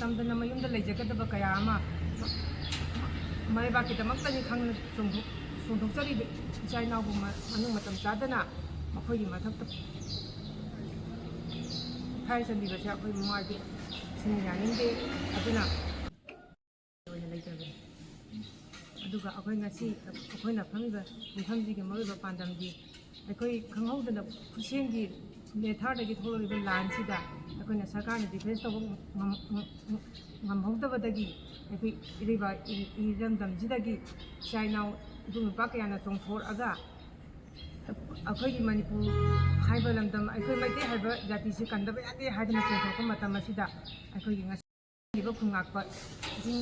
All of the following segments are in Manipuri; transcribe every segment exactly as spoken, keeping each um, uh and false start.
ꯇꯝꯗꯅ ꯃꯌꯨꯝꯗ ꯂꯩꯖꯒꯗꯕ ꯀꯌꯥ ꯑꯃ ꯃꯥꯏꯕꯥꯛꯀꯤꯗꯃꯛꯇꯅꯤ ꯈꯪꯅ ꯆꯣꯡꯊꯣꯛ-, ꯆꯣꯡꯊꯣꯛꯆꯔꯤꯕ ꯏꯆꯥ ꯏꯅꯥꯎꯕꯨ ꯃ-, ꯃꯅꯨꯡ ꯃꯇꯝ ꯆꯥꯗꯅ ꯃꯈꯣꯏꯒꯤ ꯃꯊꯛꯇ ꯐꯥꯏꯔ ꯆꯟꯕꯤꯕꯁꯦ ꯑꯩꯈꯣꯏ ꯃꯃꯥꯒꯤ ꯁꯤꯡ ꯌꯥꯅꯤꯡꯗꯦ꯫ ꯑꯗꯨꯅ ꯑꯣꯏꯅ ꯂꯩꯖꯕꯅꯤ꯫ ꯑꯗꯨꯒ ꯑꯩꯈꯣꯏ ꯉꯁꯤ ꯑꯩꯈꯣꯏꯅ ꯐꯝꯃꯤꯕ ꯃꯐꯝꯁꯤꯒꯤ ꯃꯔꯨꯑꯣꯏꯕ ꯄꯥꯟꯗꯝꯗꯤ ꯑꯩꯈꯣꯏ ꯈꯪꯍꯧꯗꯅ ꯈꯨꯠꯁꯦꯝꯒꯤ ꯃꯦꯊꯥꯔꯗꯒꯤ ꯊꯣꯛꯂꯛꯂꯤꯕ ꯂꯥꯟꯁꯤꯗ ꯑꯩꯈꯣꯏꯅ ꯁꯔꯀꯥꯔꯅ ꯗꯤꯐꯦꯟꯁ ꯇꯧꯕ ꯉꯝ-, ꯉꯝ-, ꯉꯝꯍꯧꯗꯕꯗꯒꯤ ꯑꯩꯈꯣꯏ ꯏꯔꯩꯕꯥꯛ ꯏ-, ꯏꯔꯝꯗꯝꯁꯤꯗꯒꯤ ꯏꯆꯥ ꯏꯅꯥꯎ ꯏꯕꯨꯡ ꯅꯨꯄꯥ ꯀꯌꯥꯅ ꯆꯣꯡꯊꯣꯔꯛꯑꯒ ꯑꯩꯈꯣꯏꯒꯤ ꯃꯅꯤꯄꯨꯔ ꯍꯥꯏꯕ ꯂꯝꯗꯝ, ꯑꯩꯈꯣꯏ ꯃꯩꯇꯩ ꯍꯥꯏꯕ ꯖꯥꯇꯤꯁꯤ ꯀꯟꯗꯕ ꯌꯥꯗꯦ ꯍꯥꯏꯗꯅ ꯆꯣꯡꯊꯣꯔꯛꯄ ꯃꯇꯝ ꯑꯁꯤꯗ ꯑꯩꯈꯣꯏꯒꯤ ꯉꯁꯤ ꯂꯩꯔꯤꯕ ꯈꯨꯟꯉꯥꯛꯄꯁꯤꯡ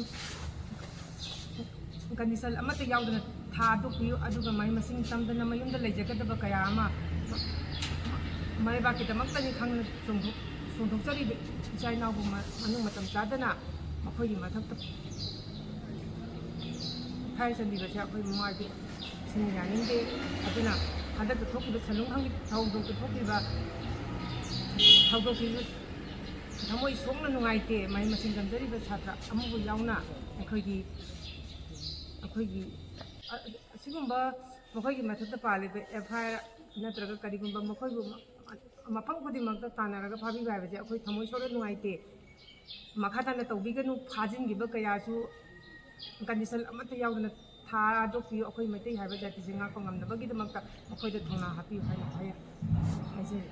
ꯀꯟꯗꯤꯁꯟ ꯑꯃꯠꯇ ꯌꯥꯎꯗꯅ ꯊꯥꯗꯣꯛꯄꯤꯌꯨ, ꯑꯗꯨꯒ ꯃꯍꯩ ꯃꯁꯤꯡ ꯇꯝꯗꯅ ꯃꯌꯨꯝꯗ ꯂꯩꯖꯒꯗꯕ ꯀꯌꯥ ꯑꯃ ꯃꯥꯏꯕꯥꯛꯀꯤꯗꯃꯛꯇꯅꯤ ꯈꯪꯅ ꯆꯣꯡꯊꯣꯛ-, ꯆꯣꯡꯊꯣꯛꯆꯔꯤꯕ ꯏꯆꯥ ꯏꯅꯥꯎꯕꯨ ꯃ-, ꯃꯅꯨꯡ ꯃꯇꯝ ꯆꯥꯗꯅ ꯃꯈꯣꯏꯒꯤ ꯃꯊꯛꯇ ꯐꯥꯏꯔ ꯆꯟꯕꯤꯕꯁꯦ ꯑꯩꯈꯣꯏ ꯃꯃꯥꯒꯤ ꯁꯤꯡ ꯌꯥꯅꯤꯡꯗꯦ꯫ ꯑꯗꯨꯅ ꯍꯟꯗꯛꯇ ꯊꯣꯛꯈꯤꯕ ꯁꯂꯨꯡꯈꯥꯡꯒꯤ ꯊꯧꯗꯣꯛꯇ ꯊꯣꯛꯈꯤꯕ ꯊꯧꯗꯣꯛꯁꯤꯁꯨ ꯊꯃꯣꯏ ꯁꯣꯛꯅ ꯅꯨꯡꯉꯥꯏꯇꯦ꯫ ꯃꯍꯩ ꯃꯁꯤꯡ ꯇꯝꯖꯔꯤꯕ ꯁꯥꯇ꯭ꯔ ꯑꯃꯕꯨ ꯌꯥꯎꯅ ꯑꯩꯈꯣꯏꯒꯤ, ꯑꯩꯈꯣꯏꯒꯤ ꯑ-, ꯑꯁꯤꯒꯨꯝꯕ ꯃꯈꯣꯏꯒꯤ ꯃꯊꯛꯇ ꯄꯥꯜꯂꯤꯕ ꯑꯦꯐ ꯑꯥꯏ ꯑꯥꯔ ꯅꯠꯇ꯭ꯔꯒ ꯀꯔꯤꯒꯨꯝꯕ ꯃꯈꯣꯏꯕꯨ ꯃ-, ꯃꯐꯝ ꯈꯨꯗꯤꯡꯃꯛꯇ ꯇꯥꯟꯅꯔꯒ ꯐꯥꯕꯤꯕ ꯍꯥꯏꯕꯁꯦ ꯑꯩꯈꯣꯏ ꯊꯃꯣꯏ ꯁꯣꯛꯅ ꯅꯨꯡꯉꯥꯏꯇꯦ꯫ ꯃꯈꯥ ꯇꯥꯅ ꯇꯧꯕꯤꯒꯅꯨ꯫ ꯐꯥꯖꯤꯟꯈꯤꯕ ꯀꯌꯥꯁꯨ ꯀꯟꯗꯤꯁꯟ ꯑꯃꯠꯇ ꯌꯥꯎꯗꯅ ꯊꯥꯗꯣꯛꯄꯤꯌꯨ꯫ ꯑꯩꯈꯣꯏ ꯃꯩꯇꯩ ꯍꯥꯏꯕ ꯖꯥꯇꯤꯁꯦ ꯉꯥꯛꯄ ꯉꯝꯅꯕꯒꯤꯗꯃꯛꯇ ꯃꯈꯣꯏꯗ ꯊꯧꯅꯥ ꯍꯥꯞꯄꯤꯌꯨ ꯍꯥꯏꯅ ꯍꯥꯏ-, ꯍꯥꯏꯖꯔꯤ꯫